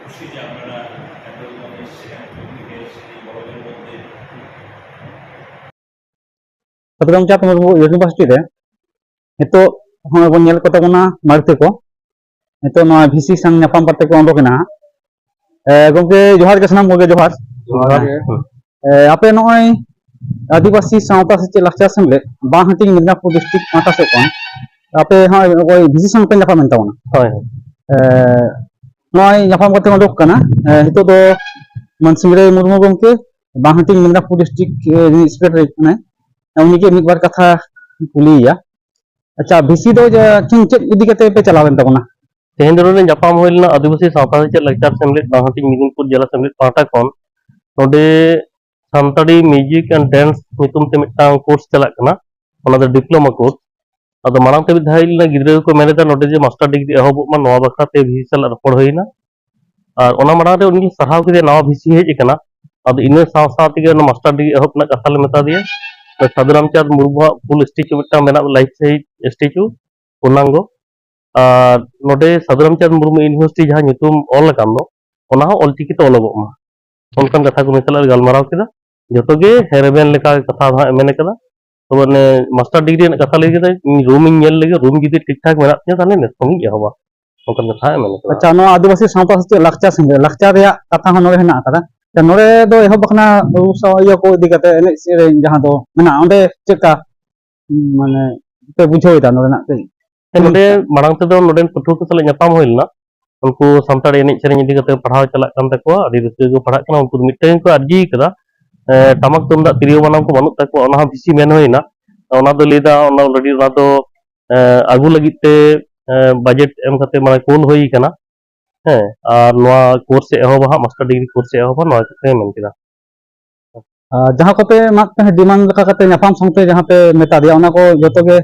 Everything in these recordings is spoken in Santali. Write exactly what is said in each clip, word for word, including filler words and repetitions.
খুশি যে আপনারা এত লোক এসেছেন, প্রত্যেকে এসেছেন এই গরমের মধ্যে। ᱥᱟᱹᱫᱷᱩ ᱨᱟᱢᱪᱟᱸᱫᱽ ᱢᱩᱨᱢᱩ ᱤᱭᱩᱱᱤᱵᱷᱟᱨᱥᱤᱴᱤ ᱨᱮ ᱱᱤᱛᱚᱜ ᱦᱚᱸᱜᱼᱚᱭ ᱵᱚᱱ ᱧᱮᱞ ᱠᱚ ᱛᱟᱵᱚᱱᱟ ᱢᱟᱹᱨᱛᱤ ᱠᱚ᱾ ᱱᱤᱛᱚᱜ ᱱᱚᱣᱟ ᱵᱷᱤᱥᱤ ᱥᱟᱝ ᱧᱟᱯᱟᱢ ᱠᱟᱛᱮ ᱠᱚ ᱚᱰᱚᱠ ᱮᱱᱟ ᱦᱟᱸᱜ᱾ ᱮ, ᱜᱚᱢᱠᱮ, ᱡᱚᱦᱟᱨ ᱜᱮ, ᱥᱟᱱᱟᱢ ᱠᱚᱜᱮ ᱡᱚᱦᱟᱨ᱾ ᱡᱚᱦᱟᱨ ᱜᱮ᱾ ᱮ, ᱟᱯᱮ ᱱᱚᱜᱼᱚᱭ ᱟᱹᱫᱤᱵᱟᱹᱥᱤ ᱥᱟᱶᱛᱟ ᱥᱮᱪᱮᱫ ᱞᱟᱠᱪᱟᱨ ᱥᱮᱢᱞᱮᱫ ᱵᱟᱝᱦᱟᱴᱤᱧ ᱢᱮᱫᱽᱱᱟᱯᱩᱨ ᱰᱤᱥᱴᱨᱤᱠᱴ ᱯᱟᱦᱴᱟ ᱥᱮᱫ ᱠᱷᱚᱱ ᱟᱯᱮ ᱦᱚᱸ ᱱᱚᱜᱼᱚᱭ ᱵᱷᱤᱥᱤ ᱥᱟᱝ ᱯᱮ ᱧᱟᱯᱟᱢᱮᱱ ᱛᱟᱵᱚᱱᱟ᱾ ᱦᱳᱭ, ᱦᱳᱭ᱾ ᱮ, ᱱᱚᱜᱼᱚᱭ ᱧᱟᱯᱟᱢ ᱠᱟᱛᱮ ᱚᱰᱚᱠ ᱠᱟᱱᱟ᱾ ᱮ, ᱱᱤᱛᱚᱜ ᱫᱚ ᱢᱟᱹᱱ ᱥᱤᱝᱨᱟᱹᱭ ᱢᱩᱨᱢᱩ ᱜᱚᱢᱠᱮ ᱵᱟᱝᱦᱟᱴᱤᱧ ᱢᱮᱫᱽᱱᱟᱯᱩᱨ ᱰᱤᱥᱴᱨᱤᱠᱴ, ᱮ, ᱨᱤᱱᱤᱡ ᱥᱮᱠᱨᱮᱴᱟᱨᱤ ᱠᱟᱱᱟᱭ᱾ ᱩᱱᱤᱜᱮ ᱢᱤᱫ ᱵᱟᱨ ᱠᱟᱛᱷᱟ ᱠᱩᱞᱤᱭᱮᱭᱟ᱾ ᱟᱪᱪᱷᱟ, ᱵᱷᱤᱥᱤ ᱫᱚ ᱡᱮ ᱪᱮᱫ, ᱪᱮᱫ ᱤᱫᱤ ᱠᱟᱛᱮ ᱯᱮ ᱪᱟᱞᱟᱣ ᱞᱮᱱ ᱛᱟᱵᱚᱱᱟ? ᱛᱮᱦᱮᱧ ᱫᱚ ᱱᱚᱰᱮ ᱧᱟᱯᱟᱢ ᱦᱩᱭ ᱞᱮᱱᱟ ᱟᱹᱫᱤᱵᱟᱹᱥᱤ ᱥᱟᱶᱛᱟ ᱥᱮᱪᱮᱫ ᱞᱟᱠᱪᱟᱨ ᱥᱮᱢᱞᱮᱫ ᱵᱟᱝᱦᱟᱴᱤᱧ ᱢᱮᱫᱽᱱᱤᱯᱩᱨ ᱡᱮᱞᱟ ᱥᱮᱢᱞᱮᱫ ᱯᱟᱦᱴᱟ ᱠᱷᱚᱱ᱾ ᱱᱚᱰᱮ ᱥᱟᱱᱛᱟᱲᱤ ᱢᱤᱣᱡᱤᱠ ᱮᱱᱰ ᱰᱮᱱᱥ ᱧᱩᱛᱩᱢ ᱛᱮ ᱢᱤᱫᱴᱟᱝ ᱠᱳᱨᱥ ᱪᱟᱞᱟᱜ ᱠᱟᱱᱟ, ᱚᱱᱟ ᱫᱚ ᱰᱤᱯᱞᱳᱢᱟ ᱠᱳᱨᱥ᱾ ᱟᱫᱚ ᱢᱟᱲᱟᱝ ᱛᱮ ᱢᱤᱫ ᱫᱷᱟᱣ ᱦᱮᱡ ᱞᱮᱱᱟ, ᱜᱤᱫᱽᱨᱟᱹ ᱠᱚ ᱢᱮᱱ ᱮᱫᱟ ᱱᱚᱰᱮ ᱡᱮ ᱢᱟᱥᱴᱟᱨ ᱰᱤᱜᱽᱨᱤ ᱮᱦᱚᱵᱚᱜ ᱢᱟ, ᱱᱚᱣᱟ ᱵᱟᱠᱷᱨᱟ ᱛᱮ ᱵᱷᱤᱥᱤ ᱥᱟᱞᱟᱜ ᱨᱚᱯᱚᱲ ᱦᱩᱭᱱᱟ᱾ ᱟᱨ ᱚᱱᱟ ᱢᱟᱲᱟᱝ ᱨᱮ ᱩᱱᱤ ᱥᱟᱨᱦᱟᱣ ᱠᱮᱫᱮᱭᱟ, ᱱᱟᱣᱟ ᱵᱷᱤᱥᱤ ᱦᱮᱡ ᱟᱠᱟᱱᱟ᱾ ᱟᱫᱚ ᱤᱱᱟᱹ ᱥᱟᱶ ᱥᱟᱶ ᱛᱮᱜᱮ ᱚᱱᱟ ᱢᱟᱥᱴᱟᱨ ᱰᱤᱜᱽᱨᱤ ᱮᱦᱚᱵ ᱨᱮᱱᱟᱜ ᱠᱟᱛᱷᱟ ᱞᱮ ᱢᱮᱛᱟ ᱫᱮᱭᱟ᱾ ᱥᱟᱹᱫᱷᱩ ᱨᱟᱢᱪᱟᱸᱫᱽ ᱢᱩᱨᱢᱩᱣᱟᱜ ᱯᱷᱩᱞ ᱥᱴᱮᱪᱩ ᱢᱤᱫᱴᱟᱝ ᱢᱮᱱᱟᱜᱼᱟ, ᱞᱟᱭᱤᱯᱷ ᱥᱟᱭᱤᱡᱽ ᱥᱴᱮᱪᱩ, ᱯᱩᱨᱱᱟᱝᱜᱚ᱾ ᱟᱨ ᱱᱚᱰᱮ ᱥᱟᱹᱫᱷᱩ ᱨᱟᱢᱪᱟᱸᱫᱽ ᱢᱩᱨᱢᱩ ᱤᱭᱩᱱᱤᱵᱷᱟᱨᱥᱤᱴᱤ ᱡᱟᱦᱟᱸ ᱧᱩᱛᱩᱢ ᱚᱞ ᱟᱠᱟᱱ ᱫᱚ, ᱚᱱᱟ ᱦᱚᱸ ᱚᱞᱪᱤᱠᱤ ᱛᱮ ᱚᱞᱚᱜᱚᱜ ᱢᱟ, ᱚᱱᱠᱟᱱ ᱠᱟᱛᱷᱟ ᱠᱚ ᱩᱱᱤ ᱥᱟᱞᱟᱜ ᱞᱮ ᱜᱟᱞᱢᱟᱨᱟᱣ ᱠᱮᱫᱟ᱾ ᱡᱚᱛᱚ ᱜᱮ ᱦᱮᱸ ᱨᱮᱵᱮᱱ ᱞᱮᱠᱟ ᱠᱟᱛᱷᱟ ᱫᱚ ᱦᱟᱸᱜ ᱮ ᱢᱮᱱ ᱠᱟᱫᱟ᱾ ᱛᱚᱵᱮ ᱚᱱᱮ ᱢᱟᱥᱴᱟᱨ ᱰᱤᱜᱽᱨᱤ ᱨᱮᱱᱟᱜ ᱠᱟᱛᱷᱟ ᱞᱟᱹᱭ ᱠᱮᱫᱟᱭ, ᱤᱧ ᱨᱩᱢ ᱤᱧ ᱧᱮᱞ ᱞᱮᱜᱮ, ᱨᱩᱢ ᱡᱩᱫᱤ ᱴᱷᱤᱠ ᱴᱷᱟᱠ ᱢᱮᱱᱟᱜ ᱛᱤᱧᱟ ᱛᱟᱦᱞᱮ ᱱᱤᱛ ᱠᱷᱚᱱ ᱜᱤᱧ ᱮᱦᱚᱵᱟ, ᱚᱱᱠᱟᱱ ᱠᱟᱛᱷᱟ ᱦᱟᱸᱜ ᱮ ᱢᱮᱱ ᱠᱟᱫᱟ᱾ ᱟᱪᱪᱷᱟ, ᱱᱚᱣᱟ ᱟᱹᱫᱤᱵᱟᱹᱥᱤ ᱥᱟᱶᱛᱟ ᱥᱮᱪᱮᱫ ᱞᱟᱠᱪᱟᱨ ᱥᱮᱢᱞᱮᱫ, ᱞᱟᱠᱪᱟᱨ ᱨᱮᱭᱟᱜ ᱠᱟᱛᱷᱟ ᱦᱚᱸ ᱱᱚᱰᱮ ᱦᱮᱱᱟᱜ ᱟᱠᱟᱫᱟ᱾ ᱟᱪᱪᱷᱟ, ᱱᱚᱰᱮ ᱫᱚ ᱮᱦᱚᱵ ᱟᱠᱟᱱᱟ ᱨᱩ ᱥᱟᱶ ᱤᱭᱟᱹ ᱠᱚ ᱤᱫᱤ ᱠᱟᱛᱮ, ᱮᱱᱮᱡ ᱥᱮᱨᱮᱧ ᱡᱟᱦᱟᱸ ᱫᱚ ᱢᱮᱱᱟᱜᱼᱟ, ᱚᱸᱰᱮ ᱪᱮᱫ ᱞᱮᱠᱟ, ᱩᱸ, ᱢᱟᱱᱮ ᱯᱮ ᱵᱩᱡᱷᱟᱹᱣ ᱮᱫᱟ ᱱᱚᱰᱮᱱᱟᱜ ᱠᱟᱹᱡ? ᱦᱮᱸ, ᱱᱚᱰᱮ ᱢᱟᱲᱟᱝ ᱛᱮᱫᱚ ᱱᱚᱰᱮᱱ ᱯᱟᱹᱴᱷᱩᱣᱟᱹ ᱠᱚ ᱥᱟᱞᱟᱜ ᱧᱟᱯᱟᱢ ᱦᱩᱭ ᱞᱮᱱᱟ, ᱩᱱᱠᱩ ᱥᱟᱱᱛᱟᱲᱤ ᱮᱱᱮᱡ ᱥᱮᱨᱮᱧ ᱤᱫᱤ ᱠᱟᱛᱮ ᱯᱟᱲᱦᱟᱣ ᱪᱟᱞᱟᱜ ᱠᱟᱱ ᱛᱟᱠᱚᱣᱟ, ᱟᱹᱰᱤ ᱨᱟᱹᱥᱠᱟᱹ ᱜᱮᱠᱚ ᱯᱟᱲᱦᱟᱜ ᱠᱟᱱᱟ᱾ ᱩᱱᱠᱩ ᱫᱚ ᱢᱤᱫᱴᱮᱱ ᱜᱮᱠᱚ ᱟᱨᱡᱤ ᱠᱟᱫᱟ, ᱮ, ᱴᱟᱢᱟᱠ ᱛᱩᱢᱫᱟᱜ ᱛᱤᱨᱭᱳ ᱵᱟᱱᱟᱢ ᱠᱚ ᱵᱟᱹᱱᱩᱜ ᱛᱟᱠᱚᱣᱟ, ᱚᱱᱟ ᱦᱚᱸ ᱵᱷᱤᱥᱤ ᱢᱮᱱ ᱦᱩᱭᱱᱟ᱾ ᱚᱱᱟ ᱫᱚ ᱞᱟᱹᱭᱫᱟ, ᱚᱱᱟ already ᱚᱱᱟ ᱫᱚ, ᱮ, ᱟᱹᱜᱩ ᱞᱟᱹᱜᱤᱫ ᱛᱮ, ᱮ, ᱵᱟᱡᱮᱴ ᱮᱢ ᱠᱟᱛᱮ ᱢᱟᱱᱮ ᱠᱳᱞ ᱦᱩᱭ ᱠᱟᱱᱟ᱾ ᱦᱮᱸ, ᱟᱨ ᱱᱚᱣᱟ ᱠᱳᱨᱥ ᱮ ᱮᱦᱚᱵᱟ ᱦᱟᱸᱜ, ᱢᱟᱥᱴᱟᱨ ᱰᱤᱜᱽᱨᱤ ᱠᱳᱨᱥ ᱮ ᱮᱦᱚᱵᱟ, ᱱᱚᱣᱟ ᱠᱟᱛᱷᱟᱭ ᱢᱮᱱ ᱠᱮᱫᱟ᱾ ᱟᱨ ᱡᱟᱦᱟᱸ ᱠᱚᱯᱮ ᱮᱢᱟᱜ ᱛᱟᱦᱮᱸᱫ ᱰᱤᱢᱟᱱᱰ ᱞᱮᱠᱟ ᱠᱟᱛᱮ ᱧᱟᱯᱟᱢ ᱥᱟᱶᱛᱮ ᱡᱟᱦᱟᱸ ᱯᱮ ᱢᱮᱛᱟ ᱫᱮᱭᱟ, ᱚᱱᱟ ᱠᱚ ᱡᱚᱛᱚ ᱜᱮ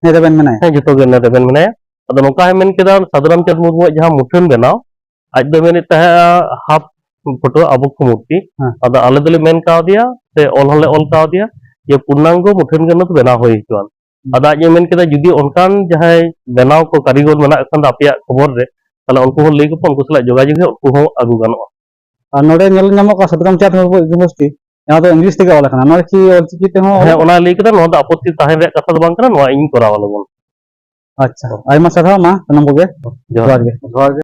ᱱᱮ ᱨᱮᱵᱮᱱ ᱢᱮᱱᱟᱭᱟ? ᱦᱮᱸ, ᱡᱚᱛᱚ ᱜᱮ ᱱᱮ ᱨᱮᱵᱮᱱ ᱢᱮᱱᱟᱭᱟ᱾ ᱟᱫᱚ ᱱᱚᱝᱠᱟ ᱦᱚᱸ ᱢᱮᱱ ᱠᱮᱫᱟ, ᱥᱟᱫᱷᱩ ᱨᱟᱢᱪᱟᱸᱫᱽ ᱢᱩᱨᱢᱩᱣᱟᱜ ᱡᱟᱦᱟᱸ ᱢᱩᱴᱷᱟᱹᱱ ᱵᱮᱱᱟᱣ, ᱟᱡ ᱫᱚ ᱢᱮᱱᱮᱫ ᱛᱟᱦᱮᱸᱜᱼᱟ ᱦᱟᱯ ᱯᱷᱳᱴᱳ ᱟᱵᱚ ᱠᱚ ᱢᱩᱨᱛᱤ᱾ ᱦᱮᱸ᱾ ᱟᱫᱚ ᱟᱞᱮ ᱫᱚᱞᱮ ᱢᱮᱱ ᱠᱟᱣᱫᱮᱭᱟ, ᱥᱮ ᱚᱞ ᱦᱚᱸᱞᱮ ᱚᱞ ᱠᱟᱣᱫᱮᱭᱟ, ᱡᱮ ᱯᱩᱨᱱᱟᱝᱜᱚ ᱢᱩᱴᱷᱟᱹᱱ ᱜᱟᱱᱚᱛ ᱵᱮᱱᱟᱣ ᱦᱩᱭ ᱦᱚᱪᱚᱣᱟᱱ᱾ ᱟᱫᱚ ᱟᱡ ᱮ ᱢᱮᱱ ᱠᱮᱫᱟ, ᱡᱩᱫᱤ ᱚᱱᱠᱟᱱ ᱡᱟᱦᱟᱸᱭ ᱵᱮᱱᱟᱣ ᱠᱚ ᱠᱟᱹᱨᱤᱜᱚᱞ ᱢᱮᱱᱟᱜ ᱠᱷᱟᱱ ᱫᱚ ᱟᱯᱮᱭᱟᱜ ᱠᱷᱚᱵᱚᱨ ᱨᱮ, ᱛᱟᱦᱞᱮ ᱩᱱᱠᱩ ᱦᱚᱸ ᱞᱟᱹᱭ ᱠᱚᱯᱮ, ᱩᱱᱠᱩ ᱥᱟᱞᱟᱜ ᱡᱳᱜᱟᱡᱳᱜᱽ ᱦᱩᱭᱩᱜᱼᱟ, ᱩᱱᱠᱩ ᱦᱚᱸ ᱟᱹᱜᱩ ᱜᱟᱱᱚᱜᱼᱟ᱾ ᱟᱨ ᱱᱚᱰᱮ ᱧᱮᱞ ᱧᱟᱢᱚᱜ ᱠᱟᱱᱟ ᱥᱟᱹᱫᱷᱩ ᱨᱟᱢᱪᱟᱸᱫᱽ ᱢᱩᱨᱢᱩ ᱤᱭᱩᱱᱤᱵᱷᱟᱨᱥᱤᱴᱤ, ᱡᱟᱦᱟᱸ ᱫᱚ ᱤᱝᱞᱤᱥ ᱛᱮᱜᱮ ᱚᱞ ᱟᱠᱟᱱᱟ, ᱱᱚᱣᱟ ᱠᱤ ᱚᱞᱪᱤᱠᱤ ᱛᱮᱦᱚᱸ ᱚᱞ ᱦᱮᱸ, ᱚᱱᱟ ᱞᱟᱹᱭ ᱠᱮᱫᱟ, ᱱᱚᱣᱟ ᱫᱚ ᱟᱯᱚᱛᱛᱤ ᱛᱟᱦᱮᱱ ᱨᱮᱭᱟᱜ ᱠᱟᱛᱷᱟ ᱫᱚ ᱵᱟᱝ ᱠᱟᱱᱟ, ᱱᱚᱣᱟ ᱤᱧ ᱠᱚᱨᱟᱣ ᱟᱞᱚᱵᱚᱱ᱾ ᱟᱪᱪᱷᱟ, ᱟᱭᱢᱟ ᱥᱟᱨᱦᱟᱣ ᱢᱟ ᱥᱟᱱᱟᱢ ᱠᱚᱜᱮ᱾ ᱡᱚᱦᱟᱨ᱾ ᱡᱚᱦᱟᱨ ᱜᱮ᱾ ᱡᱚᱦᱟᱨ ᱜᱮ᱾